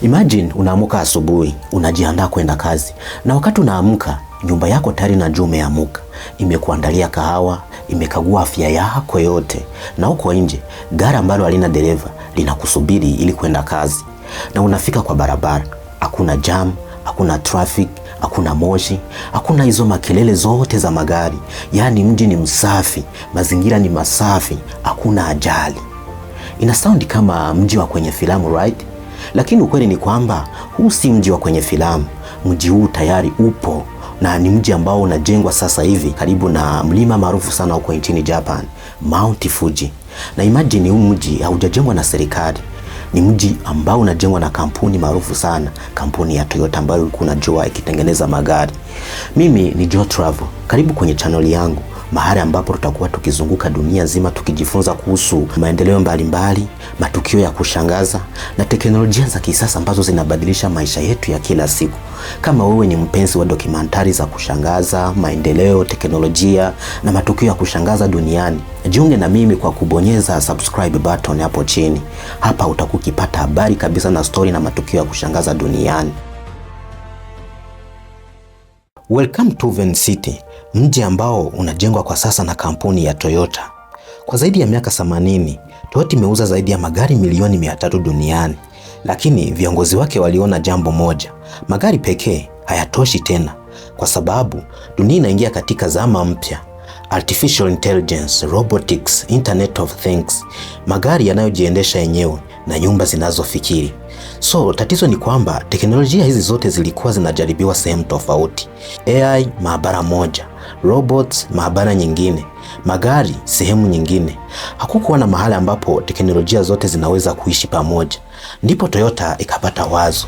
Imagine unaamuka asubuhi, unajiandaa kwenda kazi, na wakati unaamka nyumba yako tayari najua umeamuka, imekuandalia kahawa, imekagua afya yako yote, na huko nje gari ambalo halina dereva linakusubiri ili kwenda kazi, na unafika kwa barabara, hakuna jam, hakuna traffic, hakuna moshi, hakuna hizo makelele zote za magari. Yaani mji ni msafi, mazingira ni masafi, hakuna ajali. Ina sound kama mji wa kwenye filamu, right? Lakini ukweli ni kwamba huu si mji wa kwenye filamu. Mji huu tayari upo na ni mji ambao unajengwa sasa hivi karibu na mlima maarufu sana huko nchini Japan, Mount Fuji. Na imagine huu mji haujajengwa na serikali, ni mji ambao unajengwa na kampuni maarufu sana, kampuni ya Toyota ambayo ulikuwa unajua ikitengeneza magari. Mimi ni Joe Travel, karibu kwenye channel yangu, mahali ambapo tutakuwa tukizunguka dunia nzima tukijifunza kuhusu maendeleo mbalimbali, matukio ya kushangaza na teknolojia za kisasa ambazo zinabadilisha maisha yetu ya kila siku. Kama wewe ni mpenzi wa dokumentari za kushangaza, maendeleo, teknolojia na matukio ya kushangaza duniani, jiunge na mimi kwa kubonyeza subscribe button hapo chini. Hapa utakuwa ukipata habari kabisa na story na matukio ya kushangaza duniani. Welcome to Woven City, mji ambao unajengwa kwa sasa na kampuni ya Toyota. Kwa zaidi ya miaka 80, Toyota imeuza zaidi ya magari milioni 300 duniani. Lakini viongozi wake waliona jambo moja: magari pekee hayatoshi tena, kwa sababu dunia inaingia katika zama mpya. Artificial intelligence, robotics, Internet of Things, magari yanayojiendesha yenyewe na nyumba zinazofikiri. So tatizo ni kwamba teknolojia hizi zote zilikuwa zinajaribiwa sehemu tofauti. AI maabara moja, robots maabara nyingine, magari sehemu nyingine. Hakukuwa na mahali ambapo teknolojia zote zinaweza kuishi pamoja. Ndipo Toyota ikapata wazo.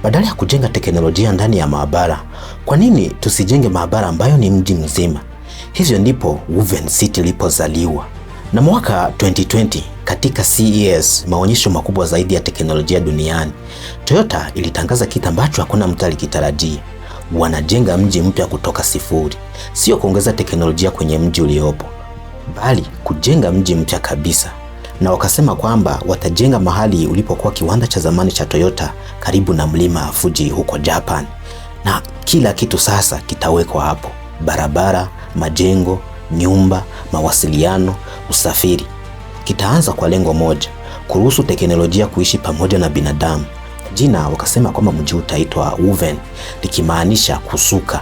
Badala ya kujenga teknolojia ndani ya maabara, kwa nini tusijenge maabara ambayo ni mji mzima? Hivyo ndipo Woven City ilipozaliwa. Na mwaka 2020 katika CES, maonyesho makubwa zaidi ya teknolojia duniani, Toyota ilitangaza kitu ambacho hakuna mtu alikitarajia. Wanajenga mji mpya kutoka sifuri, sio kuongeza teknolojia kwenye mji uliopo, bali kujenga mji mpya kabisa. Na wakasema kwamba watajenga mahali ulipokuwa kiwanda cha zamani cha Toyota karibu na mlima Fuji huko Japan, na kila kitu sasa kitawekwa hapo: barabara, majengo, nyumba, mawasiliano, usafiri. Kitaanza kwa lengo moja, kuruhusu teknolojia kuishi pamoja na binadamu. Jina wakasema kwamba mji utaitwa Woven, likimaanisha kusuka.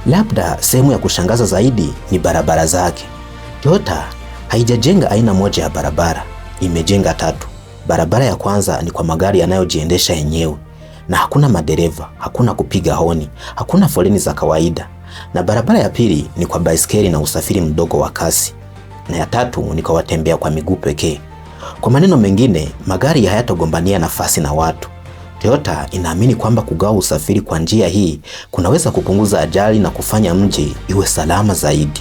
Labda sehemu ya kushangaza zaidi ni barabara zake. Toyota haijajenga aina moja ya barabara, imejenga tatu. Barabara ya kwanza ni kwa magari yanayojiendesha yenyewe, na hakuna madereva, hakuna kupiga honi, hakuna foleni za kawaida. Na barabara ya pili ni kwa baiskeli na usafiri mdogo wa kasi, na ya tatu ni kwa watembea kwa miguu pekee. Kwa maneno mengine, magari hayatagombania nafasi na watu. Toyota inaamini kwamba kugawa usafiri kwa njia hii kunaweza kupunguza ajali na kufanya mji iwe salama zaidi.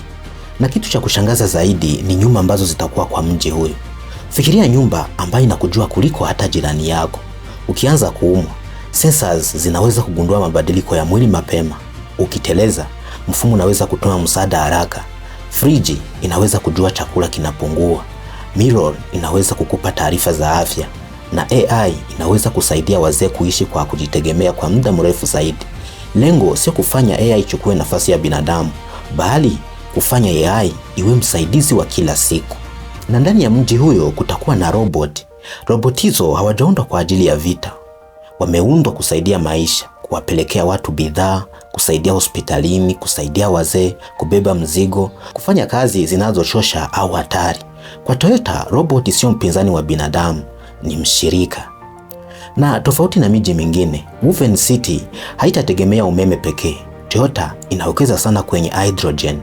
Na kitu cha kushangaza zaidi ni nyumba ambazo zitakuwa kwa mji huyu. Fikiria nyumba ambayo inakujua kuliko hata jirani yako. Ukianza kuumwa, sensors zinaweza kugundua mabadiliko ya mwili mapema. Ukiteleza, mfumo unaweza kutoa msaada haraka. Friji inaweza kujua chakula kinapungua. Mirror inaweza kukupa taarifa za afya, na AI inaweza kusaidia wazee kuishi kwa kujitegemea kwa muda mrefu zaidi. Lengo sio kufanya AI ichukue nafasi ya binadamu, bali kufanya AI iwe msaidizi wa kila siku. Na ndani ya mji huyo kutakuwa na robot. Robot hizo hawajaundwa kwa ajili ya vita, wameundwa kusaidia maisha, kuwapelekea watu bidhaa, kusaidia hospitalini, kusaidia wazee, kubeba mzigo, kufanya kazi zinazochosha au hatari. Kwa Toyota, robot sio mpinzani wa binadamu, ni mshirika. Na tofauti na miji mingine, Woven City haitategemea umeme pekee. Toyota inawekeza sana kwenye hydrogen.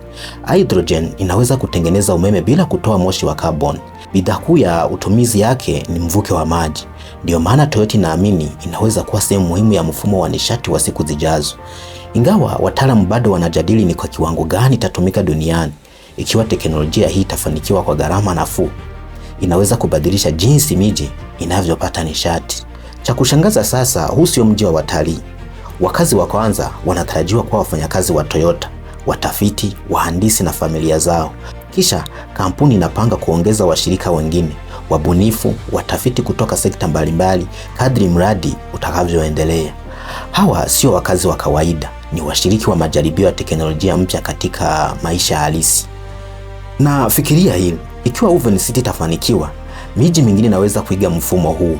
Hydrogen inaweza kutengeneza umeme bila kutoa moshi wa carbon. Bidhaa kuu ya utumizi yake ni mvuke wa maji. Ndiyo maana Toyota inaamini inaweza kuwa sehemu muhimu ya mfumo wa nishati wa siku zijazo. Ingawa wataalamu bado wanajadili ni kwa kiwango gani itatumika duniani, ikiwa teknolojia hii itafanikiwa kwa gharama nafuu, inaweza kubadilisha jinsi miji inavyopata nishati. Cha kushangaza sasa, huu sio mji wa watalii. Wakazi wa kwanza wanatarajiwa kuwa wafanyakazi wa Toyota, watafiti, wahandisi na familia zao. Kisha kampuni inapanga kuongeza washirika wengine, Wabunifu, watafiti kutoka sekta mbalimbali kadri mradi utakavyoendelea. Hawa sio wakazi wa kawaida, ni washiriki wa majaribio ya teknolojia mpya katika maisha halisi. Na fikiria hili, ikiwa Woven City itafanikiwa, miji mingine inaweza kuiga mfumo huu.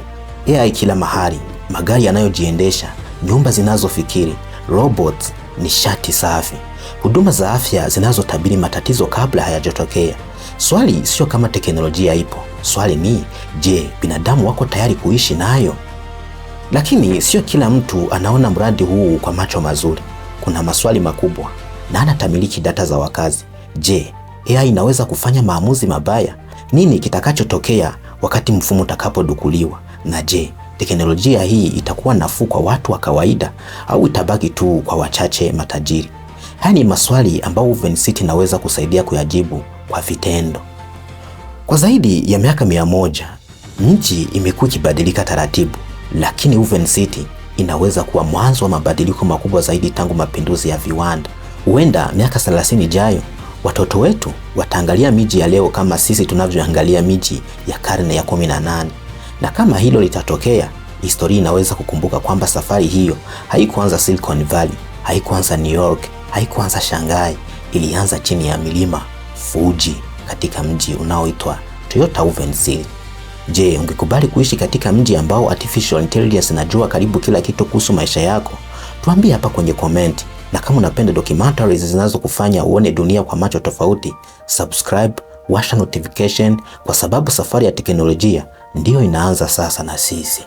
AI kila mahali, magari yanayojiendesha, nyumba zinazofikiri, robots, nishati safi, huduma za afya zinazotabiri matatizo kabla hayajatokea. Swali sio kama teknolojia ipo, swali ni je, binadamu wako tayari kuishi nayo? Lakini sio kila mtu anaona mradi huu kwa macho mazuri. Kuna maswali makubwa. Nani atamiliki data za wakazi? Je, AI inaweza kufanya maamuzi mabaya? Nini kitakachotokea wakati mfumo utakapodukuliwa? Na je, teknolojia hii itakuwa nafuu kwa watu wa kawaida au itabaki tu kwa wachache matajiri? Haya ni maswali ambayo Woven City inaweza kusaidia kuyajibu kwa vitendo. Kwa zaidi ya miaka 100, nchi imekuwa ikibadilika taratibu, lakini Woven City inaweza kuwa mwanzo wa mabadiliko makubwa zaidi tangu mapinduzi ya viwanda. Huenda miaka 30 ijayo watoto wetu wataangalia miji ya leo kama sisi tunavyoangalia miji ya karne ya 18. Na kama hilo litatokea, historia inaweza kukumbuka kwamba safari hiyo haikuanza Silicon Valley, haikuanza New York, haikuanza Shanghai, ilianza chini ya milima Fuji katika mji unaoitwa Toyota Woven City. Je, ungekubali kuishi katika mji ambao artificial intelligence inajua karibu kila kitu kuhusu maisha yako? Tuambie hapa kwenye comment. Na kama unapenda documentaries zinazokufanya uone dunia kwa macho tofauti, subscribe, washa notification kwa sababu safari ya teknolojia ndiyo inaanza sasa na sisi.